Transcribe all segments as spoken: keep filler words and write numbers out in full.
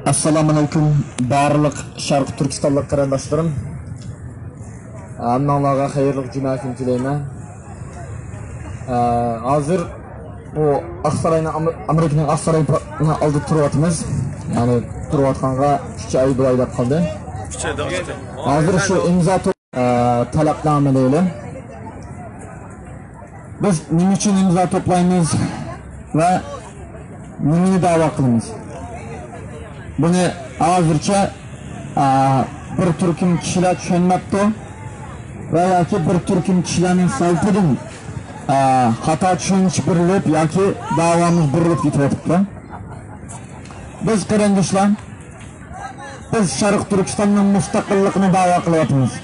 ئەسسالامۇئەلەيكۇم، بارلىق شەرقىي تۈركىستانلىق قېرىنداشلىرىم. ھەممىڭلارغا خەيرلىك جۈمە كۈنى تىلەيمەن. ئە، ھازىر بۇ ئاقساراينىڭ، ئام-، ئامېرىكىنىڭ ئاقساراينىڭ ئالدىدا تۇرۇۋاتىمىز. يەنى تۇرۇۋاتقانغا ئۈچ ئاي بىر ئاي دەپ قالدى. ھازىر شۇ ئىمزا ئە، تەلەپنامە دەيلى. بىز نېمە ئۈچۈن ئىمزا توپلايمىز ۋە نېمىنى دەۋا قىلىمىز؟ بۇنى ھازىرچە، ئە، بىر تۈركۈم كىشىلەر چۈشەنمەپتۇ ۋە ياكى بىر تۈركۈم كىشىلەرنىڭ سەۋەبىدىن، ئە، خاتا چۈشىنىش بېرىلىپ ياكى دەۋامىز بېرىلىپ كېتىۋاتىپتۇ. بىز قېرىنداشلار، بىز شەرقىي تۈركىستاننىڭ مۇستەقىللىقىنى دەۋا قىلىۋاتىمىز.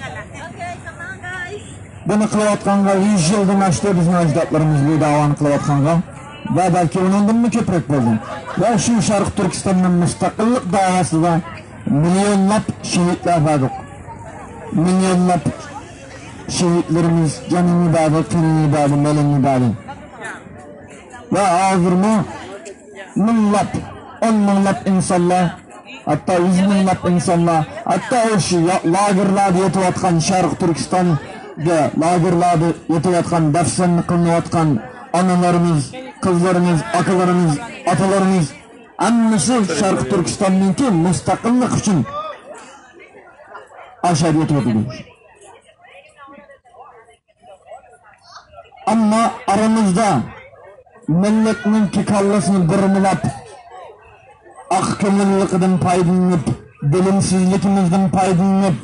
بۇنى قىلىۋاتقانغا يۈز يىلدىن ئاشتى بىزنىڭ ئەجدادلىرىمىز بۇ دەۋانى قىلىۋاتقانغا ۋە بەلكى ئۇنىڭدىنمۇ كۆپرەك بولدى. ۋە شۇ شەرقىي تۈركىستاننىڭ مۇستەقىللىق دەۋاسىدا مىليونلاپ شېھىتلەر بەردۇق. مىليونلاپ شېھىتلىرىمىز جېنىنى بەردى، قېنىنى بەردى، مېلىنى بەردى. ۋە ھازىرمۇ مىڭلاپ، ئون مىڭلاپ ئىنسانلار، ھەتتا يۈز مىڭلاپ ئىنسانلار، ھەتتا ئۇ شۇ يا-، لاگېرلاردا يېتىۋاتقان، شەرقىي تۈركىستاندا لاگېرلاردا يېتىۋاتقان، دەپسەندە قىلىنىۋاتقان ئانىلىرىمىز، قىزلىرىمىز، ئاكىلىرىمىز، ئاتىلىرىمىز، ھەممىسى شەرقىي تۈركىستاننىڭكى مۇستەقىللىق ئۈچۈن ئاشەدە يېتىۋاتىدۇ. ئەمما ئارىمىزدا مىللەتنىڭكى كاللىسىنى بۇرمىلاپ، ئاق كۆڭۈللۈكىدىن پايدىلىنىپ، بىلىمسىزلىكىمىزدىن پايدىلىنىپ،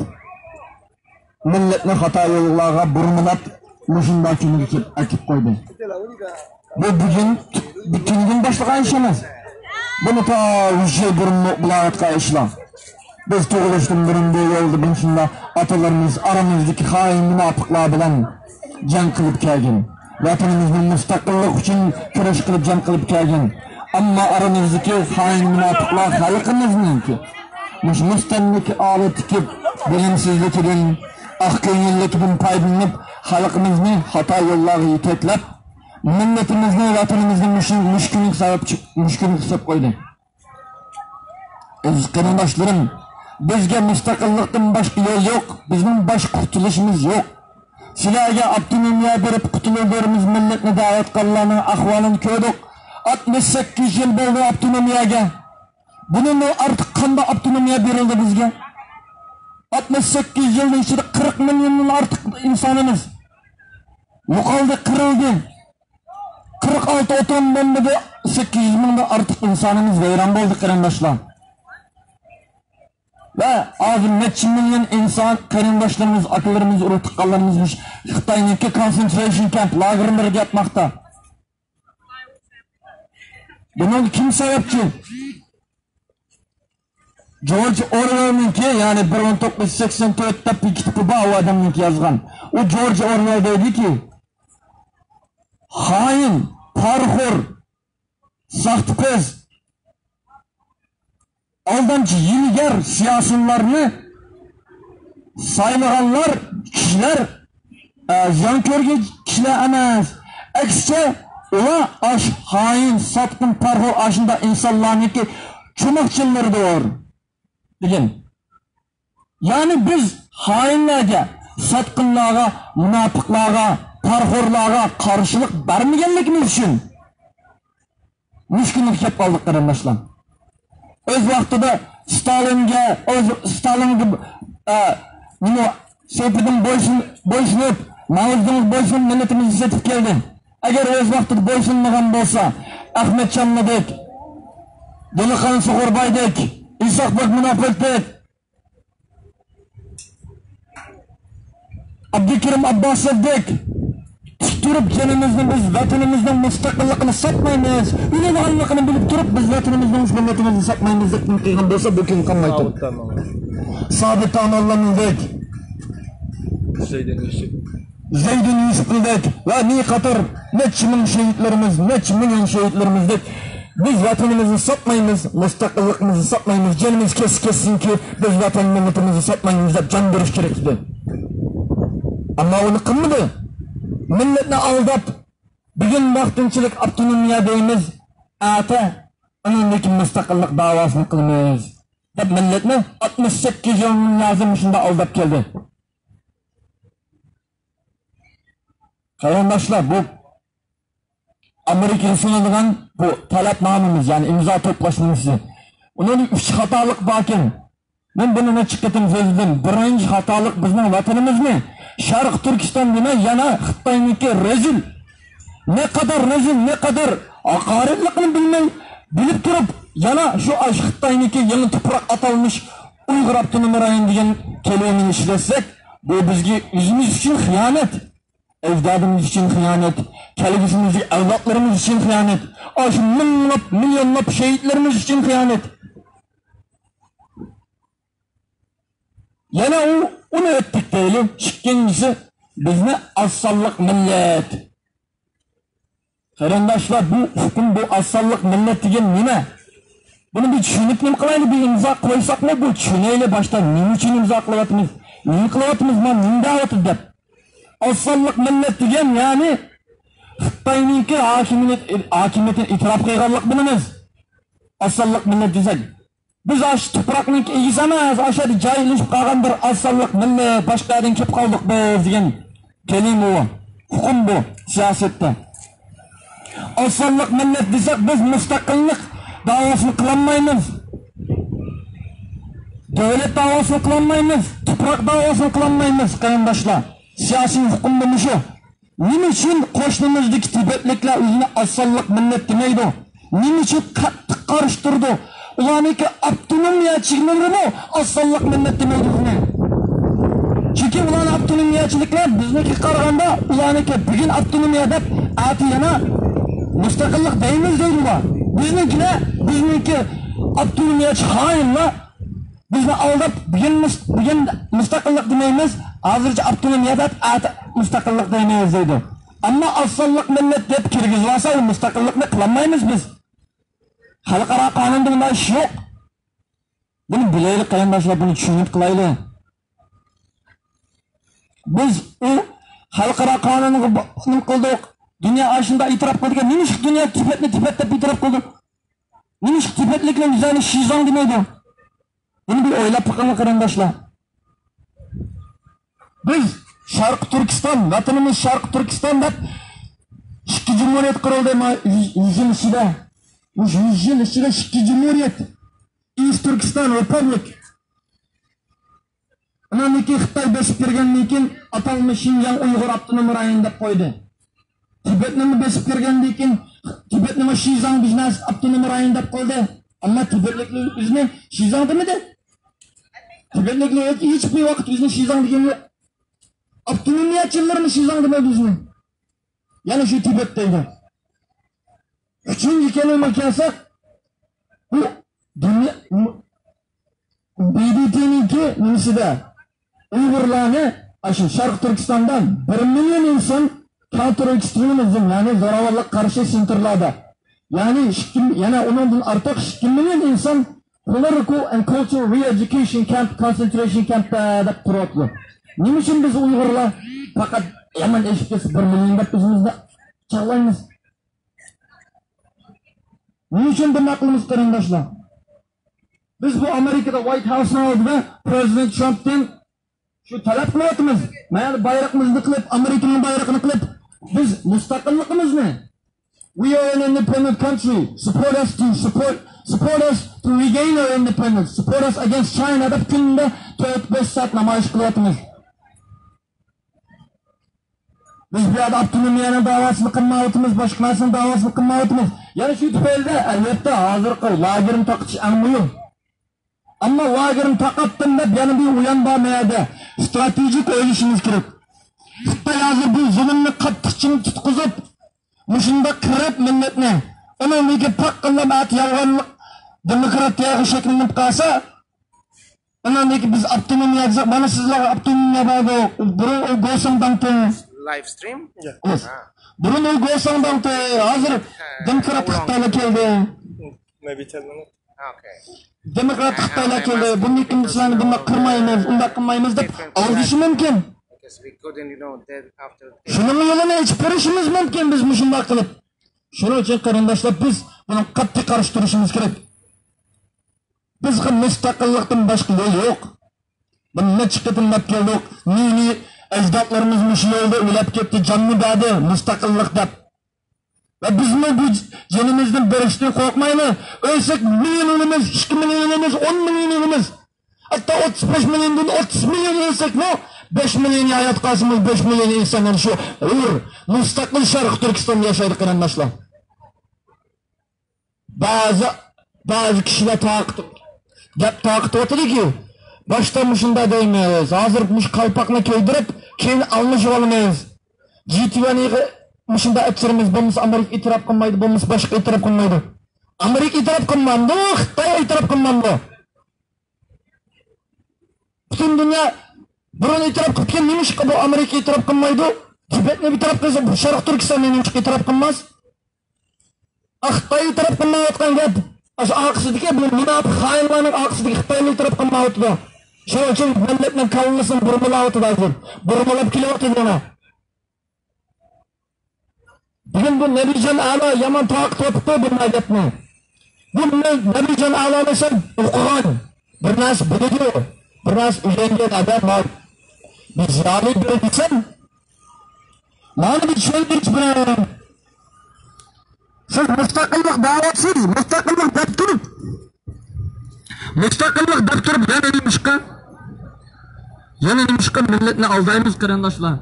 مىللەتنى خاتا يوللارغا بۇرمىلاپ، مۇشۇنداق كۈنگە كېلىپ ئەكىپ قويدى. بۇ بۈگۈن، بۈگۈندىن باشلىغان ئىش ئەمەس. بۇنى تا يۈز يىل بۇرۇنمۇ بولۇۋاتقان ئىشلار. بىز تۇغۇلۇشتىن بۇرۇن بۇ يولدا مۇشۇنداق ئاتىلىرىمىز ئارىمىزدىكى خائىن مۇناپىقلار بىلەن جەڭ قىلىپ كەلگەن. ۋەتىنىمىزنىڭ مۇستەقىللىقى ئۈچۈن كۈرەش قىلىپ جەڭ قىلىپ كەلگەن. ئەمما ئارىمىزدىكى خائىن مۇناپىقلار خەلقىمىزنىڭكى مۇشۇ مۇستەملىكە ئالىدىكى بىلىمسىزلىكىدىن، ئاق كۆڭۈللۈكىدىن پايدىلىنىپ، خەلقىمىزنى خاتا يوللارغا يېتەكلەپ، مىللىتىمىزنى، ۋەتىنىمىزنى مۇشۇ، مۇشۇ كۈنگە سەۋەبچى، مۇشۇ كۈنگە سېلىپ قويدى. ئەزىز قېرىنداشلىرىم، بىزگە مۇستەقىللىقتىن باشقا يول يوق، بىزنىڭ باشقا قۇتۇلۇشىمىز يوق. سىلەرگە ئاپتونومىيە بېرىپ قۇتۇلۇۋېرىمىز مىللەتنى دەۋاتقانلارنىڭ ئەھۋالىنى كۆردۇق. ئاتمىش سەككىز يىل بولدى ئاپتونومىيەگە. بۇنىڭدىن ئارتۇق قانداق ئاپتونومىيە بېرىلدى بىزگە؟ ئاتمىش سەككىز يىلنىڭ ئىچىدە قىرىق مىليوندىن ئارتۇق ئىنسانىمىز يوقالدى، قىرىلدى. قىرىق ئالتە ئاتوم بومبىدا سەككىز يۈز مىڭدىن ئارتۇق ئىنسانىمىز ۋەيران بولدى، قېرىنداشلار. ۋە ھازىر نەچچە مىليون ئىنسان، قېرىنداشلىرىمىز، ئاكىلىرىمىز، ئۇرۇق تۇغقانلىرىمىز مۇشۇ خىتاينىڭكى كونسېنترېيشن كەمپ لاگېرلىرىدا ياتماقتا. بۇنىڭغا كىم سەۋەبچى؟ جورج ئورۋېلنىڭكى، يەنى بىر مىڭ توققۇز يۈز سەكسەن تۆت دەپ بىر كىتابى بار، ئۇ ئادەمنىڭكى يازغان. ئۇ جورج ئورۋېل دەيدىكى، خائىن، پارىخور، ساختىپەز، ئالدامچى، ھىيلىگەر سىياسىيونلارنى سايلىغانلار، كىشىلەر، ئە، زىيان كۆرگەن كىشىلەر ئەمەس. ئەكسىچە، ئۇلار ئاش خائىن، ساتقىن، پارىخور ئاشۇنداق ئىنسانلارنىڭكى چوماقچىلىرىدۇر، دېگەن. يەنى بىز خائىنلارغا، ساتقىنلارغا، مۇناپىقلارغا، پارىخورلارغا قارشىلىق بەرمىگەنلىكىمىز ئۈچۈن مۇشۇ كۈنگە كەپ قالدۇق، قېرىنداشلار. ئۆز ۋاقتىدا ستالىنگە، ئۆز ستالىنگە، ئە، نېمە، سېيپىدىن بويسۇن-، بويسۇنۇپ، ماۋزېدۇڭغا بويسۇنۇپ مىللىتىمىزنى سېتىپ كەلدى. ئەگەر ئۆز ۋاقتىدا بويسۇنمىغان بولسا، ئەخمەت چانلىدەك، دېلىخان سۇغۇربايدەك، ئىسھاق بەگ مۇناپىقتەك، ئابدۇكېرىم ئابباسوۋدەك تىك تۇرۇپ، جېنىمىزنى، بىز ۋەتىنىمىزنىڭ مۇستەقىللىقىنى ساتمايمىز، ئۆلىدىغانلىقىنى بىلىپ تۇرۇپ، بىز ۋەتىنىمىزنىڭ مۇستەقىللىقىنى ساتمايمىز دەپ نېمە قىلغان بولسا، بۇ كۈن قالمايتتى. سابىت تاماللامدەك، زەيدۇن يۈسۈپلىدەك ۋە نى قاتار نەچچە مىڭ شېھىتلىرىمىز، نەچچە مىليون شېھىتلىرىمىزدەك بىز ۋەتىنىمىزنى ساتمايمىز، مۇستەقىللىقىمىزنى ساتمايمىز، جېنىمىز كەتسە كەتسۇنكى، بىز ۋەتەن مىللىتىمىزنى ساتمايمىز دەپ جان بېرىش كېرەك ئىدى. ئەمما ئۇنى قىلمىدى. مىللەتنى ئالداپ، بۈگۈن ۋاقتىنچىلىك ئاپتونومىيە دەيمىز، ئەتە ئۇنىڭدىن كېيىن مۇستەقىللىق داۋاسىنى قىلىمىز. مىللەتنى ئاتمىش سەككىز يىلدىن لازىم شۇنداق ئالداپ كەلدى. قېرىنداشلار، بۇ ئامېرىكىغا سۇنىدىغان بۇ تەلەپنامىمىز، يەنى ئىمزا توپلاش نېمىسى. ئۇنىڭدا ئۈچ خاتالىق باركەن. مەن بۇنى نەچچە قېتىم سۆزلىدىم. بىرىنچى خاتالىق، بىزنىڭ ۋەتىنىمىزنى شەرقىي تۈركىستان دېمەي، يەنە خىتاينىڭكى رەزىل، نەقەدەر رەزىل، نەقەدەر ھاقارەتلىكىنى بىلمەي، بىلىپ تۇرۇپ، يەنە شۇ ئاش خىتاينىڭكى يېڭى تۇپراق ئاتالمىش ئۇيغۇر ئاپتونوم رايونى دېگەن كەلىمىنى ئىشلەتسەك، بۇ بىزگە ئۆزىمىز ئۈچۈن خىيانەت. ئەجدادىمىز ئۈچۈن خىيانەت، كەلگۈسىمىزدىكى ئەۋلادلىرىمىز ئۈچۈن خىيانەت، ئاشۇ مىڭلاپ، مىليونلاپ شېھىتلىرىمىز ئۈچۈن خىيانەت. يەنە ئۇ، ئۇنى ئۆتتۇق دەيلى. ئىككىنچىسى، بىزنى ئاز سانلىق مىللەت. قېرىنداشلار، بۇ ھۆكۈم، بۇ ئاز سانلىق مىللەت دېگەن نېمە؟ بۇنى بىر چۈشىنىپ نېمە قىلايلى، بىر ئىمزا قويساقمۇ، بۇ چۈشىنەيلى باشتا، نېمە ئۈچۈن ئىمزا قىلىۋاتىمىز، نېمە قىلىۋاتىمىز، مانا نېمە دەۋاتىدۇ دەپ. ئاز سانلىق مىللەت دېگەن، يەنى خىتاينىڭكى ھاكىمىيەت، ھاكىمىيىتىنى ئېتىراپ قىلغانلىق بىلىمىز. ئاز سانلىق مىللەت دېسەك، بىز ئاشۇ تۇپراقنىڭ ئىگىسى ئەمەس، ئاشۇ يەردە جايلىشىپ قالغان بىر ئاز سانلىق مىللەت، باشقا يەردىن كېلىپ قالدۇق بىز دېگەن كەلىمە بۇ، ئۇقۇم بۇ سىياسەتتە. ئاز سانلىق مىللەت دېسەك، بىز مۇستەقىللىق داۋاسىنى قىلالمايمىز. دۆلەت داۋاسىنى قىلالمايمىز، تۇپراق داۋاسىنى قىلالمايمىز، قېرىنداشلار. سىياسىي ئۇقۇم بۇ مۇشۇ. نېمە ئۈچۈن قوشنىمىزدىكى تىبەتلىكلەر ئۆزىنى ئاز سانلىق مىللەت دېمەيدۇ؟ نېمە ئۈچۈن قاتتىق قارشى تۇرىدۇ؟ ئۇلارنىڭكى ئاپتونومىيەچىلىرىمۇ ئاز سانلىق مىللەت دېمەيدۇ بىزنى. چۈنكى ئۇلارنىڭ ئاپتونومىيەچىلىكلەر بىزنىڭكىگە قارىغاندا، ئۇلارنىڭكى بۈگۈن ئاپتونومىيە دەپ، ئەتە يەنە مۇستەقىللىق دەيمىز دەيدۇ ئۇلار. بىزنىڭكىلەر، بىزنىڭكى ئاپتونومىيەچى خائىنلار. بىزنى ئالداپ، بۈگۈن مۇس-، بۈگۈن مۇستەقىللىق دېمەيمىز، ھازىرچە ئاپتونومىيە دەپ، ئەتە مۇستەقىللىق دەيمىز دەيدۇ. ئەمما ئاز سانلىق مىللەت دەپ كىرگۈزۈۋالسا، ئۇ مۇستەقىللىقنى قىلالمايمىز بىز. خەلقئارا قانۇندا بۇنداق ئىش يوق. بۇنى بىلەيلى، قېرىنداشلار، بۇنى چۈشىنىپ قىلايلى. بىز ئۇ خەلقئارا قانۇنغا با-، نېمە قىلدۇق؟ دۇنيا ئاشۇنداق ئېتىراپ قىلدىكەن، نېمىشقا دۇنيا تىبەتنى تىبەت دەپ ئېتىراپ قىلدى؟ نېمىشقا تىبەتلىكلەر ئۆزلەرنى شىزاڭ دېمەيدۇ؟ بۇنى بىر ئويلاپ بېقىڭلار، قېرىنداشلار. بىز شەرقىي تۈركىستان، ۋەتىنىمىز شەرقىي تۈركىستان دەپ ئىككى جۇمھۇرىيەت قۇرۇلدى، ما-، يۈز، يۈز يىل ئىچىدە. مۇشۇ يۈز يىل ئىچىدە ئىككى جۇمھۇرىيەت. ئىست تۈركىستان رېپۇبلىك. ئۇنىڭدىن كېيىن خىتاي بېسىپ كىرگەندىن كېيىن ئاتالمىش شىنجاڭ ئۇيغۇر ئاپتونوم رايونى دەپ قويدى. تىبەتنىمۇ بېسىپ كىرگەندىن كېيىن تىبەتنىمۇ شىزاڭ بىزنەس ئاپتونوم رايون دەپ قويدى. ئەمما تىبەتلىكلەر ئۆزىنى شىزاڭ دېمىدى. تىبەتلىكلەر ھېچ بىر ۋاقىت ئۆزىنى شىزاڭ دېگەن يوق. ئاپتونومىيەچىلەرمۇ شىزاڭ دېمەيدۇ ئۆزىنى. يەنە شۇ تىبەت دەيدۇ. ئۈچىنچى كەلىمىگە كەلسەك، بۇ دۇنيا، بى دى تىنىڭكى نېمىسىدە ئۇيغۇرلارنى، ئاشۇ شەرقىي تۈركىستاندا بىر مىليون ئىنسان كاۋنتېر ئېكسترېمىزم، يەنى زوراۋانلىققا قارشى سېنتىرلاردا، يەنى ئىككى، يەنە ئۇنىڭدىن ئارتۇق ئىككى مىليون ئىنسان پولىتىكال ئەند كالچىرال رىئېديۇكېيشن كەمپ، كونسېنترېيشن كەمپتە دەپ تۇرۇۋاتىدۇ. نېمە ئۈچۈن بىز ئۇيغۇرلار پەقەت يامان ئېشىپ كەتسە بىر مىليون دەپ ئۆزىمىزنى چاغلايمىز؟ نېمە ئۈچۈن بۇنداق قىلىمىز، قېرىنداشلار؟ بىز بۇ ئامېرىكىدا ۋايت ھاۋسنىڭ ئالدىدا پرېزىدېنت ترامپتىن شۇ تەلەپ قىلىۋاتىمىز. مانا بايرىقىمىزنى قىلىپ، ئامېرىكىنىڭ بايرىقىنى قىلىپ، بىز مۇستەقىللىقىمىزنى، "We are an independent country. Support us to support, support us to regain our independence. Support us against China" دەپ كۈندە تۆت بەش سائەت نامايىش قىلىۋاتىمىز. بىز بۇ يەردە ئاپتونومىيەنىڭ داۋاسىنى قىلمايۋاتىمىز، باشقا نەرسىنىڭ داۋاسىنى قىلمايۋاتىمىز. يەنە شۇ تۈپەيلىدە، ئەلۋەتتە، ھازىرقى لاگېرنى تاقىتىش ئەڭ مۇھىم. ئەمما لاگېرنى تاقاتتىم دەپ يەنە بىر ئويۇن بار مەيەردە. ئىستراتېگىك ئويلىشىمىز كېرەك. خىتاي ھازىر بۇ زۇلۇمنى قاتتىق چىڭ تۇتقۇزۇپ، مۇشۇنداق قىرىپ مىللەتنى، ئۇنىڭدىن كېيىن پاققىللاپ ئەتە يالغانلىق دېموكراتىيەگە شەكىللىنىپ قالسا، ئۇنىڭدىن كېيىن بىز ئاپتونومىيە دېسەك، مانا سىزلەرگە ئاپتونومىيە بار، بۇرۇن ئۇ گوساڭداڭتى. Live stream? Yes. بۇرۇن ئۇ گوساڭداڭتى، ھازىر دېموكراتىك خىتايلار كەلدى. Maybe ten minutes. Okay. دېموكراتىك خىتايلار كەلدى. بۇندىن كېيىن سىلەرنى بۇنداق قىرمايمىز، ئۇنداق قىلمايمىز دەپ ئالدىشى مۇمكىن. شۇنىڭ يولىنى ئېچىپ بېرىشىمىز مۇمكىن بىز مۇشۇنداق قىلىپ. شۇنىڭ ئۈچۈن قېرىنداشلار، بىز بۇنىڭغا قەتئىي قارشى تۇرۇشىمىز كېرەك. بىزگە مۇستەقىللىقتىن باشقا يول يوق. بۇ نەچچە قېتىم دەپ كەلدۇق. نى-نى ئەجدادلىرىمىز مۇشۇ يولدا ئۆلۈپ كەتتى، جاننى بەردى، مۇستەقىللىق دەپ. ۋە بىزمۇ بۇ جېنىمىزنى بېرىشتىن قورقمايلى. ئۆلسەك، مىليون ئۆلىمىز، ئىككى مىليون ئۆلىمىز، ئون مىليون ئۆلىمىز. ھەتتا ئوتتۇز بەش مىليوندىن ئوتتۇز مىليون ئۆلسەكمۇ، بەش مىليون ھايات قالسىمۇ، بەش مىليون ئىنسان شۇ ھۇر، مۇستەقىل شەرقىي تۈركىستاندا ياشايدۇ، قېرىنداشلار. بەزى، بەزى كىشىلەر تارقىتىپ، گەپ تارقىتىۋاتىدۇكى، باشتا مۇشۇنداق دەيمىز، ھازىر مۇشۇ قالپاقنى كىيدۈرۈپ، كېيىن ئالمىشىۋالىمىز. جى توئەنتىغا مۇشۇنداق ئەتسىرىمىز، بولمىسا ئامېرىكا ئېتىراپ قىلمايدۇ، بولمىسا باشقا ئېتىراپ قىلمايدۇ. ئامېرىكا ئېتىراپ قىلمامدۇ، خىتاي ئېتىراپ قىلمامدۇ؟ پۈتۈن دۇنيا بۇرۇن ئېتىراپ قىلىپ كەلگەن، نېمىشقا بۇ ئامېرىكا ئېتىراپ قىلمايدۇ؟ تىبەتنى ئېتىراپ قىلسا، بۇ شەرقىي تۈركىستاننى نېمىشقا ئېتىراپ قىلماس؟ خىتاي ئېتىراپ قىلمايۋاتقان گەپ. ئاشۇ ئارقىسىدىكى بۇ مۇناپىق خائىنلارنىڭ ئارقىسىدىكى خىتايمۇ ئېتىراپ قىلمايۋاتىدۇ. شۇنىڭ ئۈچۈن مىللەتنىڭ كاللىسىنى بۇرمىلاۋاتىدۇ ھازىر. بۇرمىلاپ كېلىۋاتىدۇ يەنە. بۈگۈن بۇ نەبىجان ئەلا يامان تارقىتىۋاتىدۇ بۇنداق گەپنى. بۇ نە-، نەبىجان ئەلانى سەن ئوقۇغان، بىر نەرسە بىلىدۇ، بىر نەرسە ئۆگەنگەن ئادەم بار. بىز زىيالىي بىر دېسەم، مانا بىر چۈشەندۈرۈش بىلەن. سىز مۇستەقىللىق دەۋاتسىز، مۇستەقىللىق دەپ تۇرۇپ، مۇستەقىللىق دەپ تۇرۇپ يەنە نېمىشقا، يەنە نېمىشقا مىللەتنى ئالدايمىز، قېرىنداشلار؟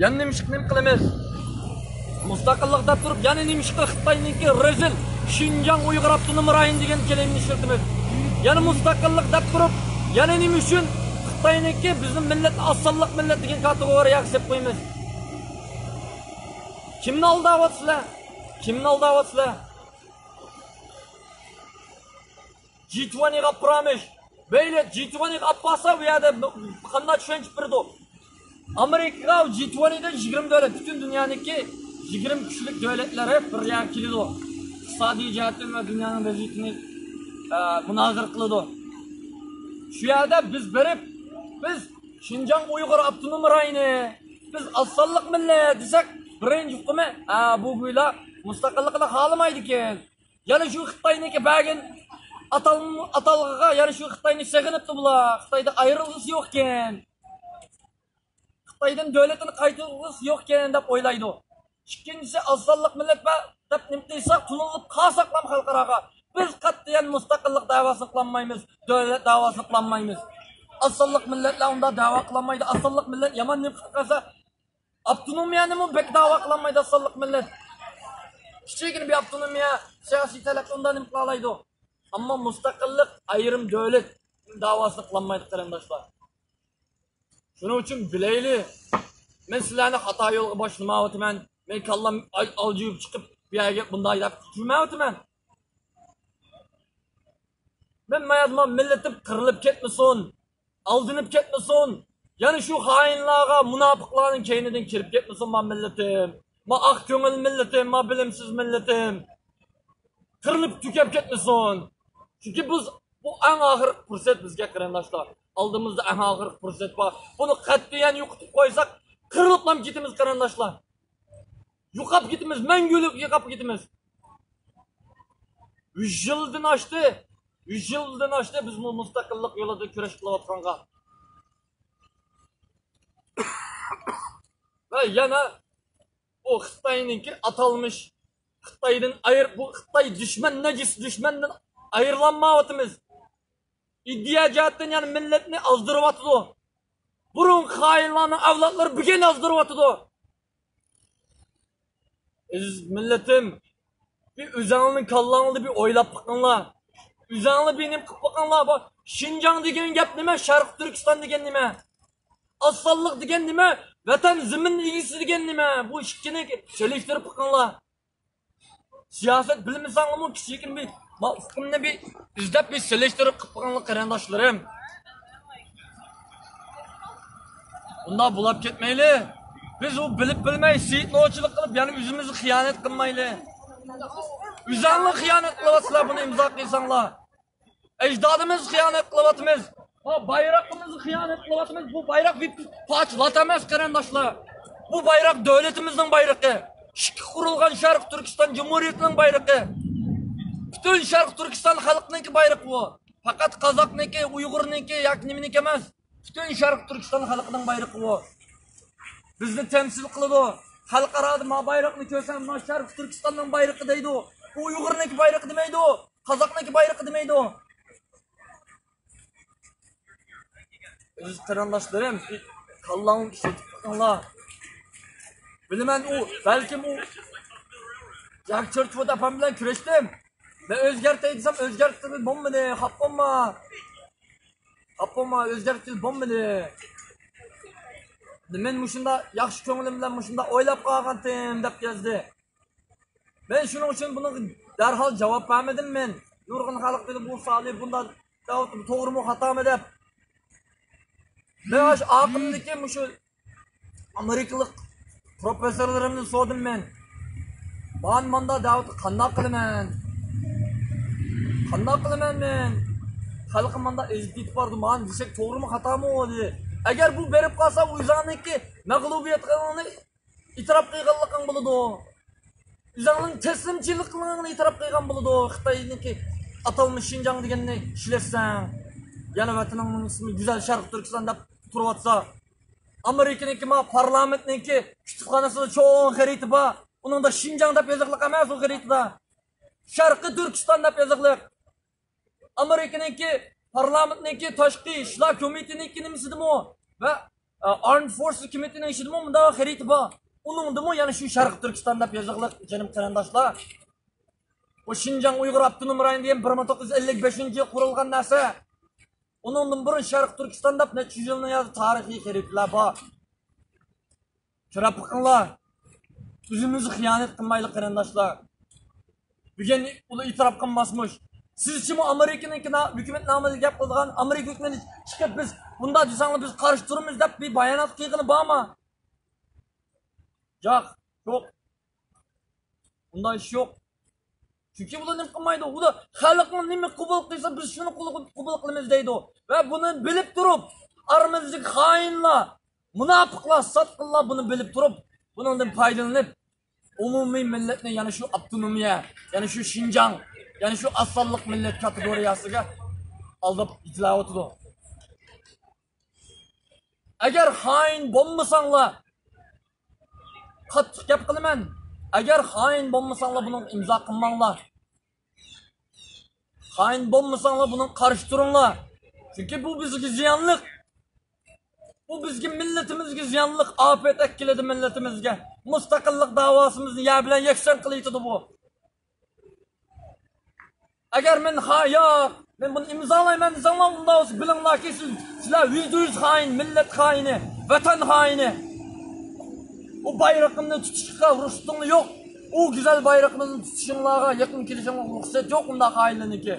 يەنە نېمىشقا نېمە قىلىمىز؟ مۇستەقىللىق دەپ تۇرۇپ يەنە نېمىشقا خىتاينىڭكى رەزىل شىنجاڭ ئۇيغۇر ئاپتونوم رايونى دېگەن كەلىمىنى ئىشلىتىمىز؟ يەنە مۇستەقىللىق دەپ تۇرۇپ يەنە نېمە ئۈچۈن خىتاينىڭكى بىزنى مىللەتنى ئاز سانلىق مىللەت دېگەن كاتېگورىيەگە سېلىپ قويىمىز؟ كىمنى ئالداۋاتىسىلەر؟ كىمنى ئالداۋاتىسىلەر؟ جى توئەنتىغا ئاپىرامىش. بەيلى جى توئەنتىغا ئاپارسا، بۇ يەردە قانداق چۈشەنچە بېرىدۇ؟ ئامېرىكىغا جى توئەنتىدىن يىگىرمە دۆلەت، پۈتۈن دۇنيانىڭكى يىگىرمە كۈچلۈك دۆلەتلىرى بىر يەرگە كېلىدۇ. ئىقتىسادىي جەھەتتىن ۋە دۇنيانىڭ ۋەزىيىتىنى، ئە، مۇنازىرە قىلىدۇ. شۇ يەردە بىز بېرىپ، بىز شىنجاڭ ئۇيغۇر ئاپتونوم رايونى، بىز ئاز سانلىق مىللەت دېسەك، بىرىنچى ئۇقۇمى، ئە، بۇ گويلا مۇستەقىللىقىنى خالىمايدىكەن. يەنە شۇ خىتاينىڭكى بەرگەن ئاتال-، ئاتالغىغا، يەنە شۇ خىتاينى سېغىنىپتۇ بۇلار. خىتايدىن ئايرىلغۇسى يوقكەن. خىتايدىن دۆلىتىنى قايتۇرغۇسى يوقكەن دەپ ئويلايدۇ. ئىككىنچىسى، ئاز سانلىق مىللەت بار دەپ نېمە قىلساق، تونۇلۇپ قالساقلام خەلقئاراغا. بىز قەتئىيەن مۇستەقىللىق دەۋاسىنى قىلالمايمىز، دۆلەت دەۋاسىنى قىلالمايمىز. ئاز سانلىق مىللەتلەر ئۇنداق دەۋا قىلالمايدۇ. ئاز سانلىق مىللەت يامان نېمە قىلىپ قالسا، ئاپتونومىيەنىمۇ بەك دەۋا قىلالمايدۇ ئاز سانلىق مىللەت. كىچىككىنە بىر ئاپتونومىيە سىياسىي تەلەپتە ئۇنداق نېمە قىلالايدۇ؟ ئەمما مۇستەقىللىق، ئايرىم دۆلەت داۋاسىنى قىلالمايدۇ، قېرىنداشلار. شۇنىڭ ئۈچۈن بىلەيلى، مەن سىلەرنى خاتا يولغا باشلىمايۋاتىمەن، مەن كاللام ئاي-، ئالجىيىپ چىقىپ، بۇ يەرگە بۇنداق دەپ تۈرمەيۋاتىمەن. مەن مايادما مىللىتىم قىرىلىپ كەتمىسۇن، ئالدىنىپ كەتمىسۇن. يەنە شۇ خائىنلارغا، مۇناپىقلارنىڭ كەينىدىن كىرىپ كەتمىسۇن ما مىللىتىم. ما ئاق كۆڭۈل مىللىتىم، ما بىلىمسىز مىللىتىم. قىرىلىپ تۈگەپ كەتمىسۇن. چۈنكى بىز، بۇ ئەڭ ئاخىرقى پۇرسەت بىزگە، قېرىنداشلار. ئالدىمىزدا ئەڭ ئاخىرقى پۇرسەت بار. بۇنى قەتئىيەن يوقىتىپ قويساق، قىرىلىپلا كېتىمىز، قېرىنداشلار. يوقاپ كېتىمىز، مەڭگۈلۈك يوقاپ كېتىمىز. يۈز يىلدىن ئاشتى، يۈز يىلدىن ئاشتى بىز بۇ مۇستەقىللىق يولىدا كۈرەش قىلىۋاتقانغا. ۋە يەنە بۇ خىتاينىڭكى ئاتالمىش خىتايدىن ئاير-، بۇ خىتاي دۈشمەن، نەجىس دۈشمەندىن ئايرىلالمايۋاتىمىز. ئىدىيە جەھەتتىن يەنە مىللەتنى ئازدۇرۇۋاتىدۇ. بۇرۇنقى خائىنلارنىڭ ئەۋلادلىرى بۈگۈن ئازدۇرۇۋاتىدۇ. ئەزىز مىللىتىم، بىر ئۆزەڭلارنىڭ كاللاڭلاردا بىر ئويلاپ بېقىڭلار. ئۆزەڭلار بىر نېمە قىلىپ بېقىڭلار. بۇ شىنجاڭ دېگەن گەپ نېمە؟ شەرقىي تۈركىستان دېگەن نېمە؟ ئاز سانلىق دېگەن نېمە؟ ۋەتەن زېمىن ئىگىسى دېگەن نېمە؟ بۇ ئىككىنى سېلىشتۇرۇپ بېقىڭلار. سىياسەت بىلمىسەڭلارمۇ كىچىككىنە بىر، ما، ئۇقۇمنى بىر ئىزدەپ، بىر سېلىشتۇرۇپ قىلىپ بېقىڭلار، قېرىنداشلىرىم. بۇنداق بولاپ كەتمەيلى. بىز ئۇ بىلىپ بىلمەي سېيىت نوچىلىق قىلىپ، يەنە ئۆزىمىزگە خىيانەت قىلمايلى. ئۆزەڭلار خىيانەت قىلىۋاتىسىلەر، بۇنى ئىمزا قىلساڭلار. ئەجدادىمىز خىيانەت قىلىۋاتىمىز. ھا، بايرىقىمىزغا خىيانەت قىلىۋاتىمىز. بۇ بايراق بىر پارچە لات ئەمەس، قېرىنداشلار. بۇ بايراق دۆلىتىمىزنىڭ بايرىقى. ئىككى قۇرۇلغان شەرقىي تۈركىستان جۇمھۇرىيىتىنىڭ بايرىقى. پۈتۈن شەرقىي تۈركىستان خەلقىنىڭكى بايرىقى بۇ. پەقەت قازاقنىڭكى، ئۇيغۇرنىڭكى ياكى نېمىنىڭكى ئەمەس. پۈتۈن شەرقىي تۈركىستان خەلقىنىڭ بايرىقى بۇ. بىزنى تەمسىل قىلىدۇ. خەلقئارادا ما بايراقنى كۆرسەم، ما شەرقىي تۈركىستاننىڭ بايرىقى دەيدۇ. بۇ ئۇيغۇرنىڭكى بايرىقى دېمەيدۇ. قازاقنىڭكى بايرىقى دېمەيدۇ. ئەزىز قېرىنداشلىرىم، كاللاڭنى ئىشلىتىپ بېقىڭلار. بىلىمەن، ئۇ، بەلكىم ئۇ جاك چېرچىۋود ئاپام بىلەن كۆرۈشتۈم. مەن ئۆزگەرتەي دېسەم، ئۆزگەرتكىلى بولمىدى. خاپا بولما. خاپا بولما، ئۆزگەرتكىلى بولمىدى. مەن مۇشۇنداق ياخشى كۆڭلۈم بىلەن مۇشۇنداق ئويلاپ قالغانتىم، دەپ يازدى. مەن شۇنىڭ ئۈچۈن بۇنىڭغا دەرھال جاۋاب بەرمىدىم مەن. نۇرغۇن خەلق دېدى، بۇ سالى بۇنداق توغرىمۇ، خاتامۇ دەپ. مەن ئاشۇ ئاقىمدىكى مۇشۇ ئامېرىكىلىق پروفېسسورلىرىمدىن سورىدىم مەن. مانا ماندا دەۋاتىدۇ، قانداق قىلىمەن؟ قانداق قىلىمەن مەن؟ خەلقىم ماندا ئېزىپ كېتىپ بارىدۇ، مانا دېسەك توغرىمۇ، خاتامۇ دېدى. ئەگەر بۇ بېرىپ قالسا، ئۆزۈڭنىڭكى مەغلۇبىيەتلىرىڭنى ئېتىراپ قىلغانلىقىڭ بولىدۇ. ئۆزۈڭنىڭ تەسلىمچىلىكىڭنى ئېتىراپ قىلغان بولىدۇ. خىتاينىڭكى ئاتالمىش شىنجاڭ دېگەننى ئىشلەتسەڭ، يەنە ۋەتىنىڭنىڭ ئىسمى گۈزەل شەرقىي تۈركىستان دەپ تۇرۇۋاتسا، ئامېرىكىنىڭكى ما پارلامېنتنىڭكى كۇتۇپخانىسىدا چوڭ خەرىتە بار. ئۇنىڭدا شىنجاڭ دەپ يېزىقلىق ئەمەس ئۇ خەرىتىدە. شەرقىي تۈركىستان دەپ يېزىقلىق. ئامېرىكىنىڭكى پارلامېنتنىڭكى تاشقى ئىشلار كومىتېتىنىڭكى نېمىسىدىمۇ ۋە، ئە، ئارمېد فورسېس كومىتېتىنىڭ ئىچىدىمۇ مۇنداق خەرىتە بار. ئۇنىڭدىمۇ يەنە شۇ شەرقىي تۈركىستان دەپ يېزىقلىق، جېنىم قېرىنداشلار. بۇ شىنجاڭ ئۇيغۇر ئاپتونوم رايونى دېگەن بىر مىڭ توققۇز يۈز ئەللىك بەشىنچى يىل قۇرۇلغان نەرسە. ئۇنىڭدىن بۇرۇن شەرقىي تۈركىستان دەپ نەچچە يۈز يىلنىڭ يازغان تارىخىي خەرىتىلەر بار. كۆرۈپ بېقىڭلار. ئۆزىمىزگە خىيانەت قىلمايلى، قېرىنداشلار. بۈگۈن ئۇلار ئېتىراپ قىلماسمۇش. سىزچىمۇ ئامېرىكىنىڭكى نا-، ھۆكۈمەت نامىدا گەپ قىلىدىغان، ئامېرىكا ھۆكۈمىتى چىقىپ، بىز بۇنداق دېسەڭلار، بىز قارشى تۇرىمىز دەپ بىر بايانات قىلغىنى بارمۇ؟ ياق، يوق. ئۇنداق ئىش يوق. چۈنكى ئۇلار نېمە قىلمايدۇ؟ ئۇلار خەلقنىڭ نېمە قوبۇل قىلسا، بىز شۇنى قوبۇل، قوبۇل قىلىمىز دەيدۇ. ۋە بۇنى بىلىپ تۇرۇپ، ئارىمىزدىكى خائىنلار، مۇناپىقلار، ساتقىنلار بۇنى بىلىپ تۇرۇپ، بۇنىڭدىن پايدىلىنىپ، ئومۇمىي مىللەتنى يەنە شۇ ئاپتونومىيە، يەنە شۇ شىنجاڭ، يەنە شۇ ئاز سانلىق مىللەت كاتېگورىيەسىگە ئالداپ يېتىلەۋاتىدۇ. ئەگەر خائىن بولمىساڭلار، قاتتىق گەپ قىلىمەن، ئەگەر خائىن بولمىساڭلار، بۇنىڭغا ئىمزا قىلماڭلار. خائىن بولمىساڭلار، بۇنىڭغا قارشى تۇرۇڭلار. چۈنكى بۇ بىزگە زىيانلىق. بۇ بىزگە، مىللىتىمىزگە زىيانلىق، ئاپەت ئەكېلىدۇ مىللىتىمىزگە. مۇستەقىللىق داۋاسىمىزنى يەر بىلەن يەكسان قىلىۋېتىدۇ بۇ. ئەگەر مەن خا-، ياق، مەن بۇنى ئىمزالايمەن دېسەڭلار، ئۇنداق بولسا بىلىڭلاركى، سىز، سىلەر يۈزدە يۈز خائىن، مىللەت خائىنى، ۋەتەن خائىنى. ئۇ بايرىقىمنى تۇتۇشقا رۇخسىتىڭلار يوق. ئۇ گۈزەل بايرىقىمىزنى تۇتۇشۇڭلارغا يېقىن كېلىشىڭلارغا رۇخسەت يوق ئۇنداق خائىنلارنىڭكى.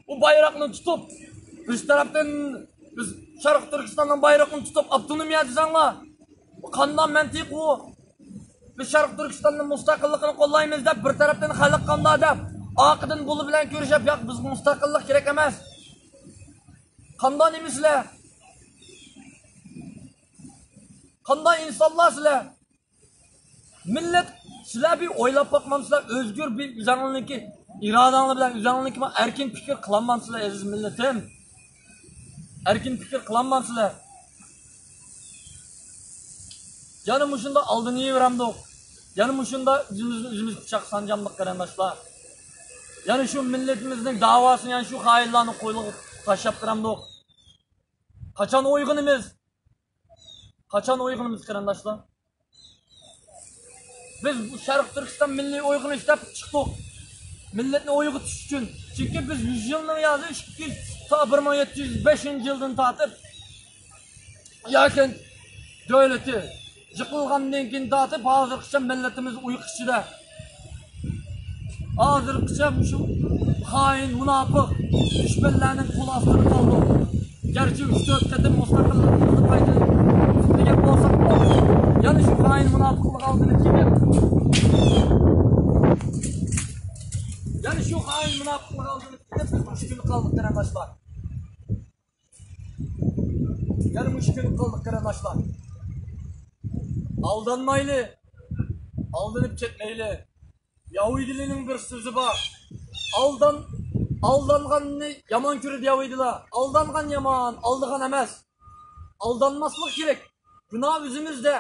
بۇ بايراقنى تۇتۇپ، بىز تەرەپتىن، بىز شەرقىي تۈركىستاننىڭ بايرىقىنى تۇتۇپ، ئاپتونومىيە دېسەڭلار، بۇ قانداق مەنتىق ئۇ؟ بىز شەرقىي تۈركىستاننىڭ مۇستەقىللىقىنى قوللايمىز دەپ، بىر تەرەپتىن خەلق قانداق دەپ، ئارقىدىن بۇلار بىلەن كۆرۈشۈپ، ياق، بىزگە مۇستەقىللىق كېرەك ئەمەس. قانداق نېمە سىلەر؟ قانداق ئىنسانلار سىلەر؟ مىللەت، سىلەر بىر ئويلاپ باقمامسىلەر؟ ئۆزگۈر بىر ئۆزۈڭلارنىڭكى ئىرادەڭلار بىلەن ئۆزۈڭلارنىڭكى ئەركىن پىكىر قىلالمامسىلەر، ئەزىز مىللىتىم؟ ئەركىن پىكىر قىلالمامسىلەر؟ يەنە مۇشۇنداق ئالدىنى يېۋىرەمدۇق؟ يەنە مۇشۇنداق ئۆزىمىزنى ئۆزىمىز پىچاققا سانجامدۇق، قېرىنداشلار؟ يەنە شۇ مىللىتىمىزنىڭ داۋاسىنى يەنە شۇ خائىنلارنىڭ قولىغا تاشلاپ بېرەمدۇق؟ قاچان ئويغىنىمىز؟ قاچان ئويغىنىمىز، قېرىنداشلار؟ بىز بۇ شەرقىي تۈركىستان مىللىي ئويغىنىش دەپ چىقتۇق. مىللەتنى ئويغىتىش ئۈچۈن. چۈنكى بىز يۈز يىلنىڭ يازى ئىككى يۈز تا بىر مىڭ يەتتە يۈز بەشىنچى يىلدىن تارتىپ ياركەنت دۆلىتى يىقىلغاندىن كېيىن تارتىپ ھازىرغىچە مىللىتىمىز ئۇيقۇ ئىچىدە. ھازىرغىچە مۇشۇ خائىن، مۇناپىق، دۈشمەنلەرنىڭ قول ئاستىدا قالدۇق. گەرچە ئۈچ تۆت قېتىم مۇستەقىللىقىمىزنى قايتۇرۇپ دېگەن بولساقمۇ، يەنە شۇ خائىن، مۇناپىقلىق ئالدىنى كېلىپ، يەنە شۇ خائىن، مۇناپىقلىق ئالدىنى كېلىپ، بىز مۇشۇ كۈنگە قالدۇق، قېرىنداشلار. يەنە مۇشۇ كۈنگە قالدۇق، قېرىنداشلار. ئالدانمايلى، ئالدىنىپ كەتمەيلى. ياھۇدىيلارنىڭ بىر سۆزى بار. ئالدان-، ئالدانغاننى يامان كۆرىدۇ ياھۇدىيلار. ئالدانغان يامان، ئالدىغان ئەمەس. ئالدانماسلىق كېرەك. گۇناھ ئۆزىمىزدە.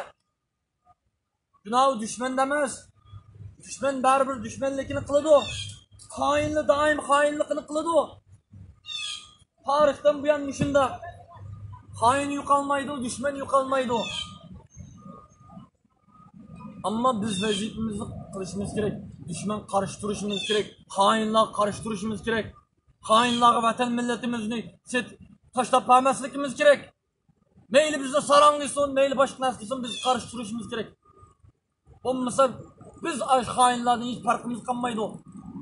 گۇناھ دۈشمەندە ئەمەس. دۈشمەن بەرىبىر دۈشمەنلىكىنى قىلىدۇ. خائىنلار دائىم خائىنلىقىنى قىلىدۇ. تارىختىن بۇيان مۇشۇنداق. خائىن يوقالمايدۇ، دۈشمەن يوقالمايدۇ. ئەمما بىز ۋەزىپىمىزنى قىلىشىمىز كېرەك. دۈشمەنگە قارشى تۇرۇشىمىز كېرەك. خائىنلارغا قارشى تۇرۇشىمىز كېرەك. خائىنلارغا ۋەتەن مىللىتىمىزنى سېت-، تاشلاپ بەرمەسلىكىمىز كېرەك. مەيلى بىزنى ساراڭ دېسۇن، مەيلى باشقا نەرسە دېسۇن، بىز قارشى تۇرۇشىمىز كېرەك. بولمىسا بىز ئاشۇ خائىنلاردىن ھېچ پەرقىمىز قالمايدۇ.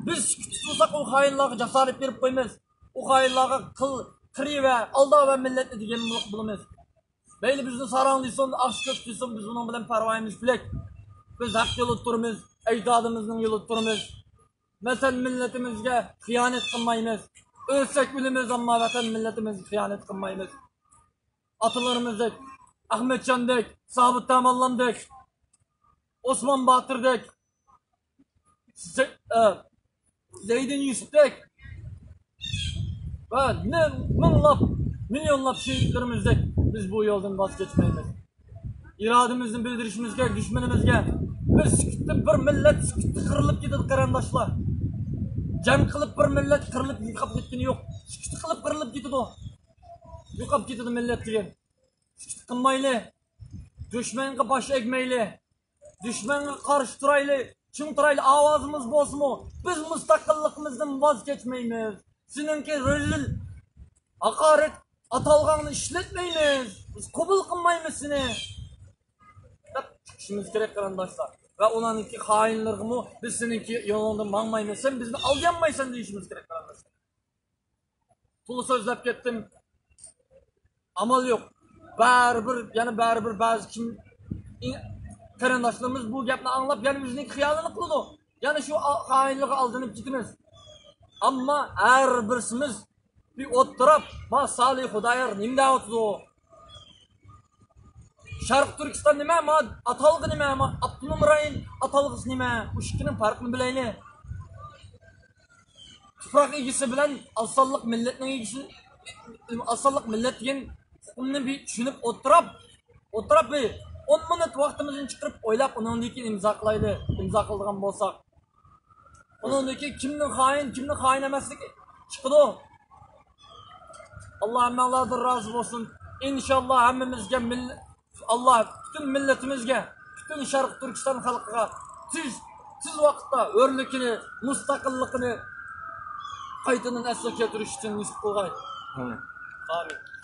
بىز سۈكۈت تۇتساق، ئۇ خائىنلارغا جاسارەت بېرىپ قويىمىز. ئۇ خائىنلارغا قىل، قىرىۋەر، ئالداۋەر مىللەتنى دېگەن بولىمىز. مەيلى بىزنى ساراڭ دېسۇن، ئاقسۇ كۆك دېسۇن، بىز ئۇنىڭ بىلەن پەرۋايىمىز پۈلەك. بىز ھەق يولىدا تۇرىمىز، ئەجدادىمىزنىڭ يولىدا تۇرىمىز. ۋەتەن مىللىتىمىزگە خىيانەت قىلمايمىز. ئۆلسەك ئۆلىمىز، ئەمما ۋەتەن مىللىتىمىزگە خىيانەت قىلمايمىز. ئاتىلىرىمىزدەك، ئەخمەتجاندەك، سابىت تاماللامدەك، ئوسمان باتۇردەك، زە-، ئە، زەيدىن يۈسۈپتەك ۋە مىڭ-، مىڭلاپ، مىليونلاپ شېھىتلىرىمىزدەك بىز بۇ يولدىن ۋاز كەچمەيمىز. ئىرادىمىزنى بىلدۈرۈشىمىز كېرەك دۈشمىنىمىزگە. بىز سۈكۈتتە، بىر مىللەت سۈكۈتتە قىرىلىپ كېتىدۇ، قېرىنداشلار. جەڭ قىلىپ بىر مىللەت قىرىلىپ يوقاپ كەتكىنى يوق. سۈكۈتتە قىلىپ قىرىلىپ كېتىدۇ. يوقاپ كېتىدۇ مىللەت دېگەن. سۈكۈت قىلمايلى. دۈشمەنگە باش ئەگمەيلى. دۈشمەنگە قارشى تۇرايلى. چىڭ تۇرايلى. ئاۋازىمىز بولسىمۇ، بىز مۇستەقىللىقىمىزدىن ۋاز كەچمەيمىز. سېنىڭكى رەزىل، ھاقارەت ئاتالغاڭنى ئىشلەتمەيمىز. بىز قوبۇل قىلمايمىز سېنى، دەپ چىقىشىمىز كېرەك، قېرىنداشلار. ۋە ئۇلارنىڭكى خائىنلىرىغىمۇ بىز سېنىڭكى يولۇڭدا ماڭمايمىز، سەن بىزنى ئالدىيالمايسەن دېيىشىمىز كېرەك، قېرىنداشلار. تولا سۆزلەپ كەتتىم. ئامال يوق. بەرىبىر، يەنە بەرىبىر بەزى كىم، قېرىنداشلىرىمىز بۇ گەپنى ئاڭلاپ، يەنە ئۆزىنىڭ خىيالىنى قىلىدۇ. يەنە شۇ ئا-، خائىنلىققا ئالدىنىپ كېتىمىز. ئەمما ھەر بىرسىمىز بىر ئولتۇرۇپ، ما سالىھ خۇدايار نېمە دەۋاتىدۇ؟ شەرقىي تۈركىستان نېمە؟ ما ئاتالغۇ نېمە؟ ما ئاپتونوم رايون ئاتالغۇسى نېمە؟ ئۇ ئىككىنىڭ پەرقىنى بىلەيلى. تۇپراق ئىگىسى بىلەن ئاز سانلىق مىللەتنىڭ ئىگىسى، ئاز سانلىق مىللەت دېگەن ئۇقۇمنى بىر چۈشىنىپ ئولتۇرۇپ، ئولتۇرۇپ بىر ئون مىنۇت ۋاقتىمىزنى چىقىرىپ ئويلاپ، ئۇنىڭدىن كېيىن ئىمزا قىلايلى، ئىمزا قىلىدىغان بولساق. ئۇنىڭدىن كېيىن كىمنىڭ خائىن، كىمنىڭ خائىن ئەمەسلىكى چىقىدۇ. ئاللا ھەممەڭلاردىن رازى بولسۇن. ئىنشاللا ھەممىمىزگە مىل-، ئاللا پۈتۈن مىللىتىمىزگە، پۈتۈن شەرقىي تۈركىستان خەلقىگە تېز، تېز ۋاقىتتا ھۆرلۈكىنى، مۇستەقىللىقىنى قايتىدىن ئەسلىگە كەلتۈرۈش ئۈچۈن نېسىپ قىلغاي. ئامىن. ئامىن.